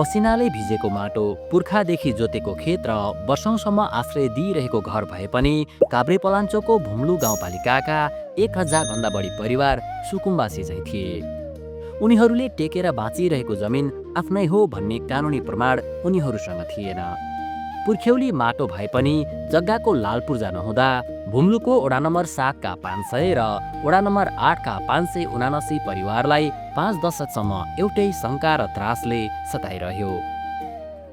पसिनाले भिजेको माटो, पुर्खादेखि जोतेको खेत र वर्षौंसम्म आश्रय दिइरहेको घर भए पनि काभ्रेपलाञ्चोकको भुम्लु गाउँपालिकाका 1000 भन्दा बढी परिवार सुकुम्बासी चाहिँ थिए। उनीहरूले टेकेर बाँचिरहेको जमिन आफ्नै हो भन्ने कानुनी प्रमाण उनीहरूसँग थिएन। पुर्ख्यौली माटो भए पनि जग्गाको लाल पूर्जा नहुँदा भुम्लुको वडा नम्बर 7 का 500 र वडा नम्बर 8 का 579 परिवारलाई 5 दशकसम्म एउटै शङ्का र त्रासले सताइरह्यो।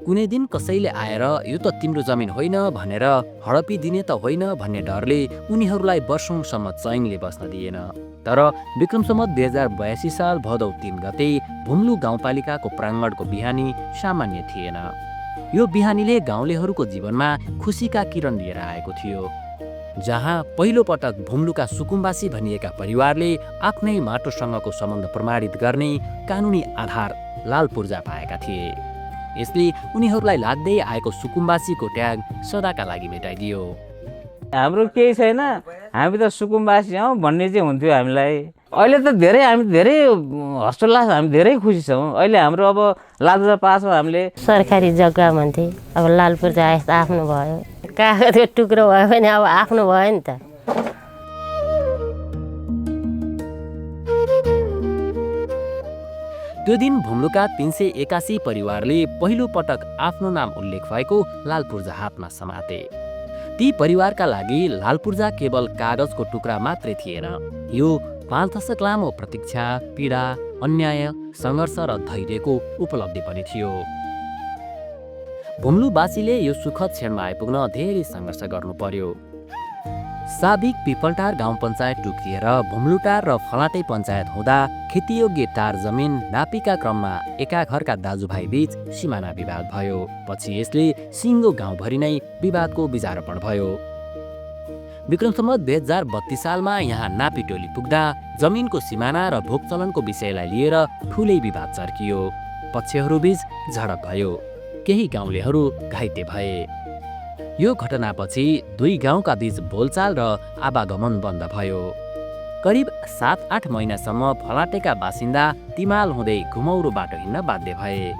कुनै दिन कसैले आएर यो त तिम्रो जमिन होइन भनेर हडपिदिने त होइन भन्ने डरले उनीहरूलाई वर्षौंसम्म चैनले बस्न दिएन। तर विक्रम सम्वत 2082 साल भदौ 3 गते भुम्लु गाउँपालिकाको प्राङ्गणको बिहानी सामान्य थिएन। यो बिहानीले गाउँलेहरूको जीवनमा खुसीका किरण लिएर आएको थियो। जहाँ पहिलो पटक भुम्लुका सुकुम्बासी भनिएका परिवारले आफ्नै माटोसँगको सम्बन्ध प्रमाणित गर्ने कानुनी आधार लाल पूर्जा पाएका थिए। यसले उनीहरूलाई लाग्दै आएको सुकुम्बासीको ट्याग सदाका लागि मेटाइदियो। हाम्रो केही छैन, हामी त सुकुम्बासी हौँ भन्ने चाहिँ हुन्थ्यो हामीलाई। अहिले त हामी धेरै हर्षोल्लास, हामी धेरै खुसी छौँ। अहिले हाम्रो अब लाल पूर्जा पाछौँ हामीले। सरकारी जग्गा भन्थे, अब लाल पूर्जा आएछ आफ्नो भयो। कागजको टुक्रो भयो भने अब आफ्नो भयो नि त। त्यो दिन भुम्लुका 381 परिवारले पहिलो पटक आफ्नो नाम उल्लेख भएको लाल पूर्जा हातमा समाते। ती परिवारका लागि लाल पूर्जा केवल कागजको टुक्रा मात्रै थिएन, यो 5 दशक लामो प्रतीक्षा, पीडा, अन्याय, सङ्घर्ष र धैर्यको उपलब्धि पनि थियो। भुम्लुवासीले यो सुखद क्षणमा आइपुग्न धेरै सङ्घर्ष गर्नु पर्यो। साबिक पिपलटार गाउँ पञ्चायत टुक्रिएर भुम्लुटार र फलाटे पञ्चायत हुँदा खेतीयोग्य टार जमिन नापीका क्रममा एका घरका दाजुभाइ बीच सिमाना विवाद भयो। पछि यसले सिङ्गो गाउँभरि नै विवादको बीजारोपण भयो। विक्रम सम्वत 2032 सालमा यहाँ नापी टोली पुग्दा जमिनको सिमाना र भोगचलनको विषयलाई लिएर ठुलै विवाद चर्कियो। पक्षहरूबीच झडप भयो, केही गाउँलेहरू घाइते भए। यो घटनापछि दुई गाउँका बीच बोलचाल र आवागमन बन्द भयो। करिब 7-8 महिनासम्म फलाटेका बासिन्दा तिमाल हुँदै घुमौरो बाटो हिँड्न बाध्य भए।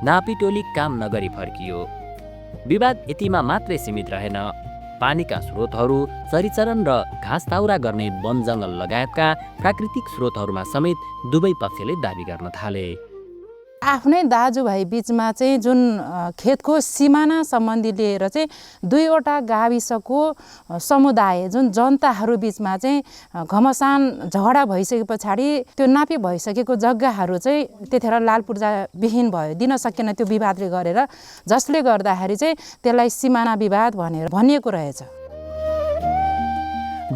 नापी टोली काम नगरी फर्कियो। विवाद यतिमा मात्रै सीमित रहेन, पानीका स्रोतहरू, चरीचरण र घाँसताउरा गर्ने वन जङ्गल लगायतका प्राकृतिक स्रोतहरूमा समेत दुवै पक्षले दाबी गर्न थाले। आफ्नै दाजुभाइ बिचमा चाहिँ जुन खेतको सिमाना सम्बन्धी लिएर चाहिँ दुईवटा गाविसको समुदाय जुन जनताहरू बिचमा चाहिँ घमासान झगडा भइसके पछाडि त्यो नापी भइसकेको जग्गाहरू चाहिँ त्यतिखेर लाल पूर्जा विहीन भयो, दिन सकेन त्यो विवादले गरेर, जसले गर्दाखेरि चाहिँ त्यसलाई सिमाना विवाद भनेर भनिएको रहेछ।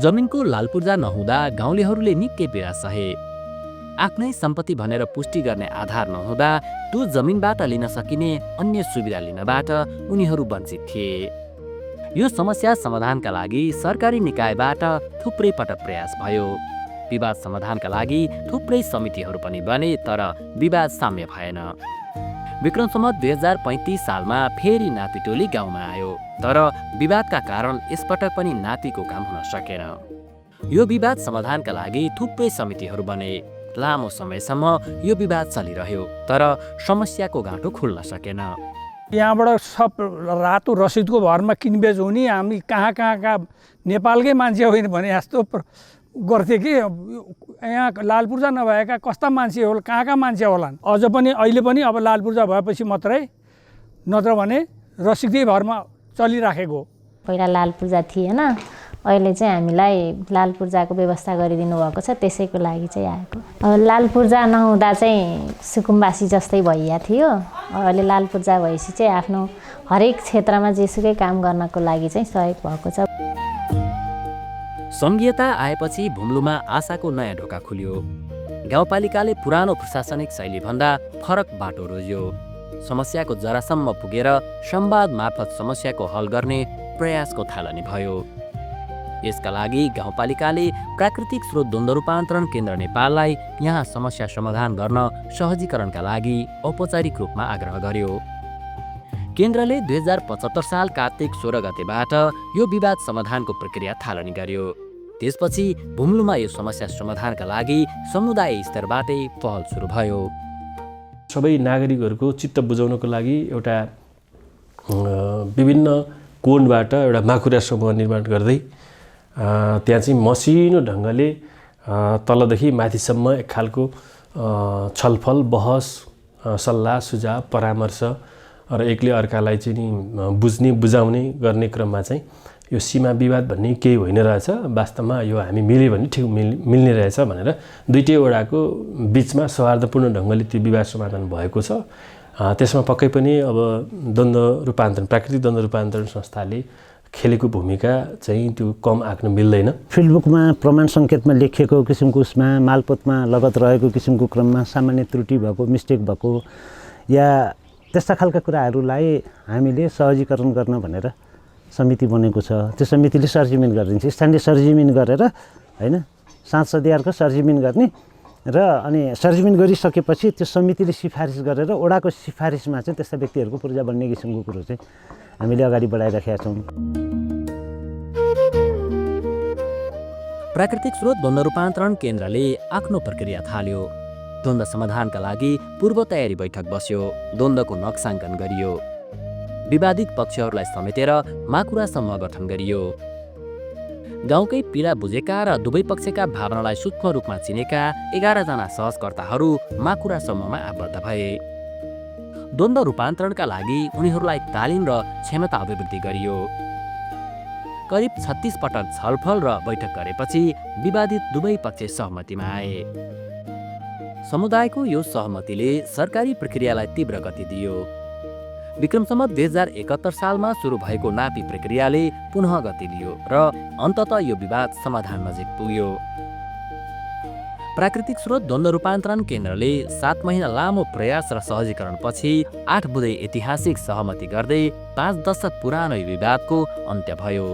जमिनको लाल पूर्जा नहुँदा गाउँलेहरूले निकै पीडा सहे। आफ्नै सम्पत्ति भनेर पुष्टि गर्ने आधार नहुँदा त्यो जमिनबाट लिन सकिने अन्य सुविधा लिनबाट उनीहरू वञ्चित थिए। यो समस्या समाधानका लागि सरकारी निकायबाट थुप्रै पटक प्रयास भयो। विवाद समाधानका लागि थुप्रै समितिहरू पनि बने, तर विवाद साम्य भएन। विक्रम सम्वत 2035 सालमा फेरि नापी टोली गाउँमा आयो, तर विवादका कारण यसपटक पनि नापीको काम हुन सकेन। यो विवाद समाधानका लागि थुप्रै समितिहरू बने। लामो समयसम्म यो विवाद चलिरह्यो, तर समस्याको गाँठो खुल्न सकेन। यहाँबाट सब रातो रसिदको भरमा किनबेच हुने, हामी कहाँका नेपालकै मान्छे होइन भने जस्तो गर्थे कि यहाँ लाल पूर्जा नभएका कस्ता मान्छे होला, कहाँका मान्छे होलान्। अझ पनि अहिले पनि अब लाल पूर्जा भएपछि मात्रै, नत्र भने रसिदै भरमा चलिराखेको। पहिला लाल पूर्जा थिएन, अहिले चाहिँ हामीलाई लाल पूर्जाको व्यवस्था गरिदिनु भएको छ, त्यसैको लागि चाहिँ आएको। लाल पूर्जा नहुँदा चाहिँ सुकुम्बासी जस्तै भइया थियो, अहिले लाल पूर्जा भएपछि चाहिँ आफ्नो हरेक क्षेत्रमा जेसुकै काम गर्नको लागि चाहिँ सहयोग भएको छ। सङ्घीयता आएपछि भुम्लुमा आशाको नयाँ ढोका खुल्यो। गाउँपालिकाले पुरानो प्रशासनिक शैलीभन्दा फरक बाटो रोज्यो। समस्याको जरासम्म पुगेर संवाद मार्फत समस्याको हल गर्ने प्रयासको थालनी भयो। यसका लागि गाउँपालिकाले प्राकृतिक स्रोत द्वन्द्व रूपान्तरण केन्द्र नेपाललाई यहाँ समस्या समाधान गर्न सहजीकरणका लागि औपचारिक रूपमा आग्रह गर्यो। केन्द्रले 2075 साल कार्तिक 16 गतेबाट यो विवाद समाधानको प्रक्रिया थालनी गर्यो। त्यसपछि भुम्लुमा यो समस्या समाधानका लागि समुदाय स्तरबाटै पहल सुरु भयो। सबै नागरिकहरूको चित्त बुझाउनको लागि एउटा विभिन्न कोणबाट एउटा माकुरा समूह निर्माण गर्दै त्यहाँ चाहिँ मसिनो ढङ्गले तलदेखि माथिसम्म एक खालको छलफल बहस सल्लाह सुझाव परामर्श र एकले अर्कालाई चाहिँ नि बुझ्ने बुझाउने गर्ने क्रममा चाहिँ यो सीमा विवाद भन्ने केही होइन रहेछ, वास्तवमा यो हामी मिल्यो भने ठिक मिल्ने रहेछ भनेर दुईटै वडाको बिचमा सौहार्दपूर्ण ढङ्गले त्यो विवाद समाधान भएको छ। त्यसमा पक्कै पनि अब प्राकृतिक द्वन्द्व रूपान्तरण संस्थाले खेलेको भूमिका चाहिँ त्यो कम आँक्न मिल्दैन। फिल्डबुकमा प्रमाण सङ्केतमा लेखिएको किसिमको उसमा मालपोतमा लगत रहेको किसिमको क्रममा सामान्य त्रुटि भएको मिस्टेक भएको या त्यस्ता खालका कुराहरूलाई हामीले सहजीकरण गर्न भनेर समिति बनेको छ। त्यो समितिले सरजिमिन गरिदिन्छ, स्थानीय सरजिमिन गरेर होइन सांसदीयहरूको सरजिमिन गर्ने र अनि सरजिमिन गरिसकेपछि त्यो समितिले सिफारिस गरेर वडाको सिफारिसमा चाहिँ त्यस्ता व्यक्तिहरूको पूर्जा बन्ने किसिमको कुरो चाहिँ हामीले अगाडि बढाइराखेका छौँ। प्राकृतिक स्रोत द्वन्द्व रूपान्तरण केन्द्रले आफ्नो प्रक्रिया थाल्यो। द्वन्द्व समाधानका लागि पूर्व तयारी बैठक बस्यो, द्वन्द्वको नक्साङ्कन गरियो, विवादित पक्षहरूलाई समेटेर माकुरा समूह गठन गरियो। गाउँकै पीडा बुझेका र दुवै पक्षका भावनालाई सूक्ष्म रूपमा चिनेका 11 जना सहजकर्ताहरू माकुरा समूहमा आबद्ध भए। द्वन्द्व रूपान्तरणका लागि उनीहरूलाई तालिम र क्षमता अभिवृद्धि गरियो। करिब 36 पटक छलफल र बैठक गरेपछि विवादित दुवै पक्ष सहमतिमा आए। समुदायको यो सहमतिले सरकारी प्रक्रियालाई तीव्र गति दियो। विक्रम सम्वत 2071 सालमा सुरु भएको नापी प्रक्रियाले पुनः गति लियो र अन्ततः यो विवाद समाधान नजिक पुग्यो। प्राकृतिक स्रोत द्वन्द्व रूपान्तरण केन्द्रले 7 महिना लामो प्रयास र सहजीकरणपछि 8 बुँदे ऐतिहासिक सहमति गर्दै 5 दशक पुरानो विवादको अन्त्य भयो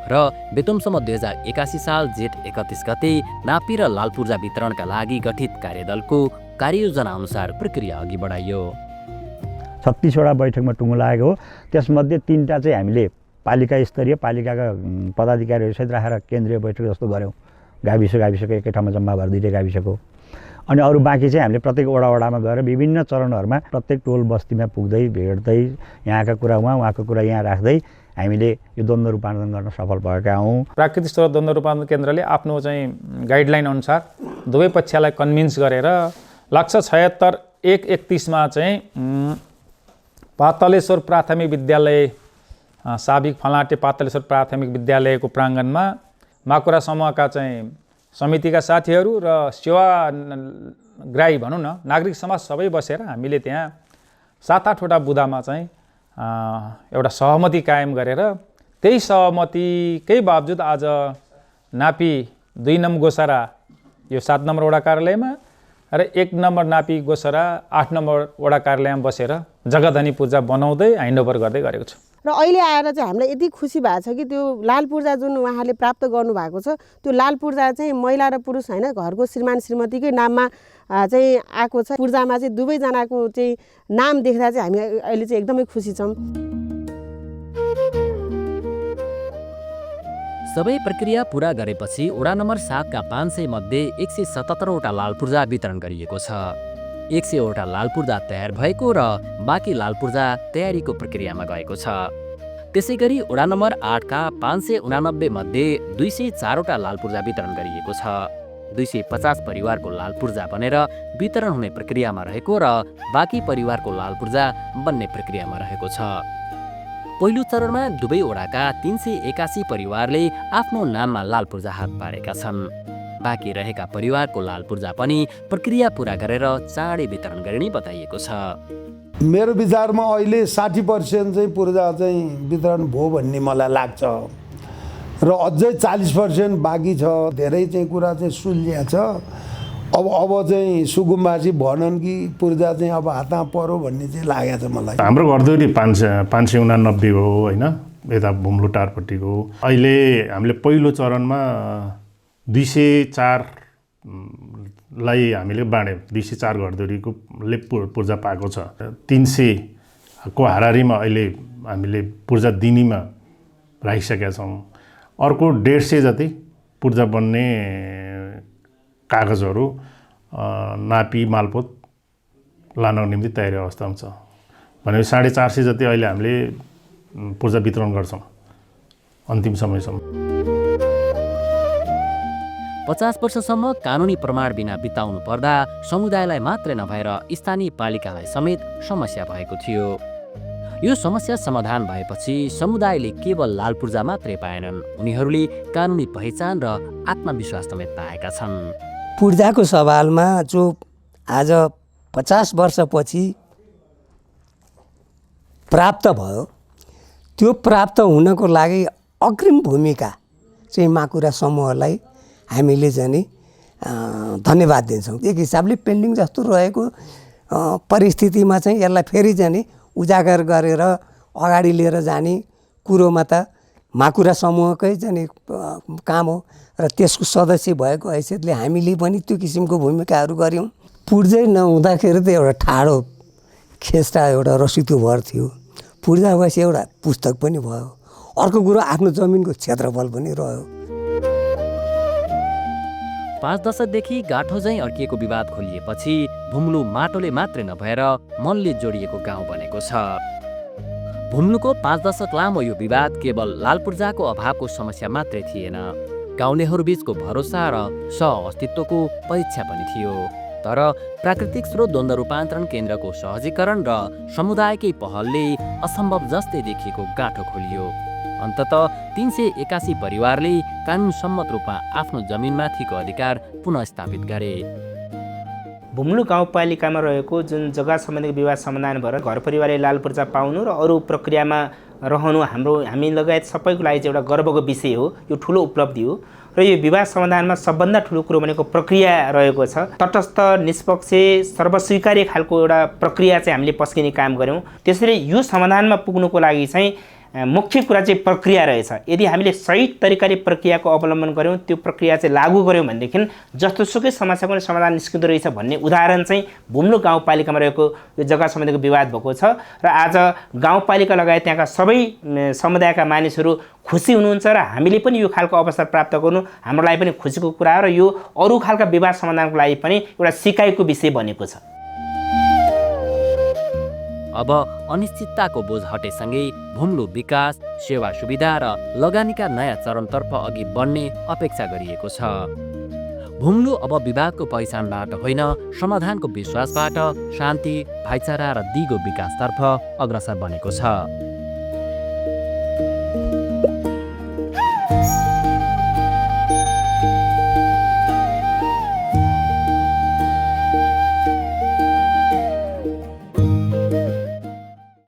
र बेतुमसम्म 2081 साल जेठ 31 गते नापी र लालपूर्जा वितरणका लागि गठित कार्यदलको कार्ययोजना अनुसार प्रक्रिया अघि बढाइयो। 36 वटा बैठकमा टुङ्गो लागेको हो। त्यसमध्ये 3टा चाहिँ हामीले पालिका स्तरीय पालिकाका पदाधिकारीहरूसहित राखेर केन्द्रीय बैठक जस्तो गऱ्यौँ। गाविसको एकै ठाउँमा जम्मा भएर 2 गाविसको। अनि अरू बाँकी चाहिँ हामीले प्रत्येक वडामा गएर विभिन्न चरणहरूमा प्रत्येक टोल बस्तीमा पुग्दै भेट्दै यहाँका कुरा उहाँको कुरा यहाँ राख्दै हामीले यो द्वन्द्व रूपान्तरण गर्न सफल भएका हौँ। प्राकृतिक स्रोत द्वन्द्व रूपान्तरण केन्द्रले आफ्नो चाहिँ गाइडलाइन अनुसार दुवै पक्षलाई कन्भिन्स गरेर लाग्छ 76/1/31मा चाहिँ पातलेश्वर प्राथमिक विद्यालय साबिक फलाटे पातलेश्वर प्राथमिक विद्यालयको प्राङ्गणमा माकुरा समूहका चाहिँ समितिका साथीहरू र सेवाग्राही भनौँ न नागरिक समाज सबै बसेर हामीले त्यहाँ 7-8 वटा बुदामा चाहिँ एउटा सहमति कायम गरेर त्यही सहमतिकै बावजुद आज नापी 2 नम्बर गोसरा यो 7 नम्बर वडा कार्यालयमा र 1 नम्बर नापी गोसरा 8 नम्बर वडा कार्यालयमा बसेर जग्गाधनी पूर्जा बनाउँदै ह्यान्डओभर गर्दै गरेको छु। र अहिले आएर चाहिँ हामीलाई यति खुसी भएको छ कि त्यो लाल पूर्जा जुन उहाँले प्राप्त गर्नुभएको छ त्यो लाल पूर्जा चाहिँ महिला र पुरुष होइन घरको श्रीमान श्रीमतीकै नाममा चाहिँ आएको छ। पूर्जामा चाहिँ दुवैजनाको चाहिँ नाम देख्दा चाहिँ हामी अहिले चाहिँ एकदमै खुसी छौँ। सबै प्रक्रिया पूरा गरेपछि वडा नम्बर 7 का 500 मध्ये 177 वटा लाल पूर्जा वितरण गरिएको छ। 100 वटा लाल पूर्जा तयार भएको र बाँकी लाल पूर्जा तयारीको प्रक्रियामा गएको छ। त्यसैगरी वडा नम्बर 8 का 589 मध्ये 204 वटा लाल पूर्जा वितरण गरिएको छ। 250 परिवारको लाल पूर्जा बनेर वितरण हुने प्रक्रियामा रहेको र बाँकी परिवारको लाल पूर्जा बन्ने प्रक्रियामा रहेको छ। पहिलो चरणमा दुवै वडाका 381 परिवारले आफ्नो नाममा लाल पूर्जा हात पारेका छन्। बाँकी रहेका परिवारको लाल पूर्जा पनि प्रक्रिया पूरा गरेर चाँडै वितरण गरिने बताइएको छ। मेरो विचारमा अहिले 60% चाहिँ पूर्जा चाहिँ वितरण भयो भन्ने मलाई लाग्छ र अझै 40% बाँकी छ। धेरै चाहिँ कुरा चाहिँ सुल्झिया छ। अब चाहिँ सुकुम्बासी भनन् कि पूर्जा चाहिँ अब हातमा पर्यो भन्ने चाहिँ लागेको छ मलाई। हाम्रो घरधुरी 589 हो होइन, यता भुम्लु टारपट्टिको। अहिले हामीले पहिलो चरणमा 204 लाई हामीले बाँड्यौँ। 204 घरधुरीको पूर्जा पाएको छ। 300 को हाराहारीमा अहिले हामीले पूर्जा दिनीमा राखिसकेका छौँ। अर्को 150 जति पूर्जा बन्ने कागजहरू नापी मालपोत लानको निम्ति तयारी अवस्थामा छ। भनेपछि 450 जति अहिले हामीले पूर्जा वितरण गर्छौँ अन्तिम समयसम्म। 50 वर्षसम्म कानुनी प्रमाण बिना बिताउनु पर्दा समुदायलाई मात्रै नभएर स्थानीय पालिकालाई समेत समस्या भएको थियो। यो समस्या समाधान भएपछि समुदायले केवल लाल पूर्जा मात्रै पाएनन्, उनीहरूले कानुनी पहिचान र आत्मविश्वास समेत पाएका छन्। पूर्जाको सवालमा जो आज 50 वर्षपछि प्राप्त भयो, त्यो प्राप्त हुनको लागि अग्रिम भूमिका चाहिँ माकुरा समूहलाई हामीले चाहिँ धन्यवाद दिन्छौँ। एक हिसाबले पेन्डिङ जस्तो रहेको परिस्थितिमा चाहिँ यसलाई फेरि चाहिँ उजागर गरेर अगाडि लिएर जाने कुरोमा त माकुरा समूहकै चाहिँ काम हो र त्यसको सदस्य भएको हैसियतले हामीले पनि त्यो किसिमको भूमिकाहरू गऱ्यौँ। पूर्जै नहुँदाखेरि त एउटा ठाडो खेस्टा एउटा रसिदको भर थियो, पूर्जा भएपछि एउटा पुस्तक पनि भयो, अर्को कुरो आफ्नो जमिनको क्षेत्रफल पनि रह्यो। 5 दशकदेखि गाँठो झैँ अड्किएको विवाद खोलिएपछि भुम्लु माटोले मात्रै नभएर मनले जोडिएको गाउँ बनेको छ। भुम्लुको 5 दशक लामो यो विवाद केवल लाल पूर्जाको अभावको समस्या मात्रै थिएन, गाउँलेहरूबीचको भरोसा र सह-अस्तित्वको परीक्षा पनि थियो। तर प्राकृतिक स्रोत द्वन्द्व रूपान्तरण केन्द्रको सहजीकरण र समुदायकै पहलले असम्भव जस्तै देखिएको गाँठो खोलियो। अन्ततः 381 परिवारले कानुन सम्मत रूपमा आफ्नो जमिनमाथिको अधिकार पुनः स्थापित गरे। भुम्लु गाउँपालिकामा रहेको जुन जग्गा सम्बन्धी विवाद समाधान भएर घर परिवारले लाल पूर्जा पाउनु र अरू प्रक्रियामा रहनु हामी लगायत सबैको लागि चाहिँ एउटा गर्वको विषय हो। यो ठुलो उपलब्धि हो र यो विवाद समाधानमा सबभन्दा ठुलो कुरो भनेको प्रक्रिया रहेको छ। तटस्थ, निष्पक्ष, सर्वस्वीकार्य खालको एउटा प्रक्रिया चाहिँ हामीले पस्किने काम गऱ्यौँ। त्यसैले यो समाधानमा पुग्नुको लागि चाहिँ मुख्य कुरा चाहिँ प्रक्रिया रहेछ। यदि हामीले सही तरिकाले प्रक्रियाको अवलम्बन गऱ्यौँ, त्यो प्रक्रिया चाहिँ लागू गऱ्यौँ भनेदेखि जस्तोसुकै समस्याको पनि समाधान निस्किँदो रहेछ भन्ने उदाहरण चाहिँ भुम्लु गाउँपालिकामा रहेको यो जग्गा सम्बन्धीको विवाद भएको छ। र आज गाउँपालिका लगायत त्यहाँका सबै समुदायका मानिसहरू खुसी हुनुहुन्छ र हामीले पनि यो खालको अवसर प्राप्त गर्नु हाम्रो लागि पनि खुसीको कुरा हो र यो अरू खालका विवाद समाधानको लागि पनि एउटा सिकाइको विषय बनेको छ। अब अनिश्चितताको बोझ हटेसँगै भुम्लु विकास, सेवा सुविधा र लगानीका नयाँ चरणतर्फ अघि बढ्ने अपेक्षा गरिएको छ। भुम्लु अब विवादको पहिचानबाट होइन, समाधानको विश्वासबाट शान्ति, भाइचारा र दिगो विकासतर्फ अग्रसर बनेको छ।